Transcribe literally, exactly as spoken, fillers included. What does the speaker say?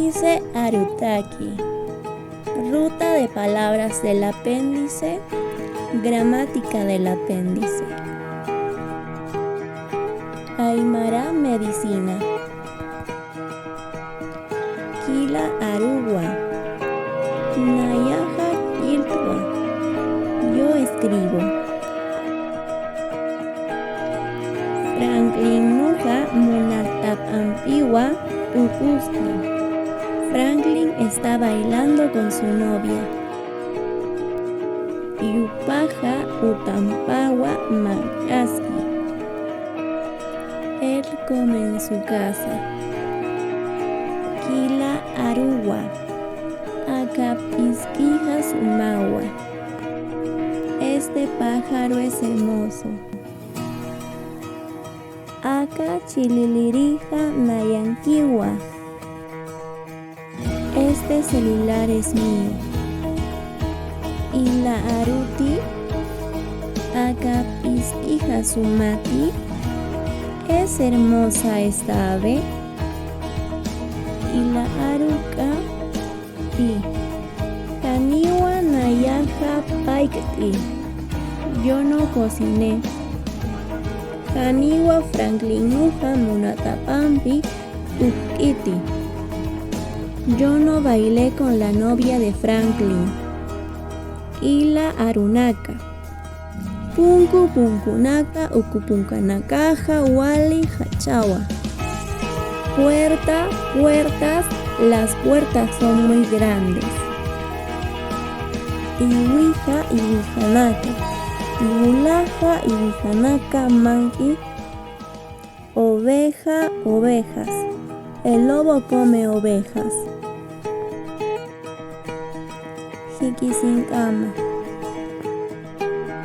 Apéndice arutaki. Ruta de palabras del apéndice. Gramática del apéndice. Aymara medicina. Kila aruwa. Nayaxa killtwa. Yo escribo. Franklin nuxa munatap'ampiwa t'ukuski. Franklin está bailando con su novia. Yupaxa utampawa mank'aski. Él come en su casa. Kila aruwa. Aka p'iskixa sumawa. Este pájaro es hermoso. Aka chililirixa nayankiwa. Este celular es mío. Ila aruti. Aka p'iskixa sumati. Es hermosa esta ave. Ila aru k'ampi. Janiwa nayaxa paykt'i. Yo no cociné. Janiwa Franklin nuxa munatap'ampi t'ukk'iti. Yo no bailé con la novia de Franklin. Ila arunaka. Punku punkunaka, uku punkanakaxa wali jachawa. Puerta, puertas, las puertas son muy grandes. Iwixa, iwijanaka. Iwulaxa, iwijanaka manki. Oveja, ovejas. El lobo come ovejas. Jikisink'ama.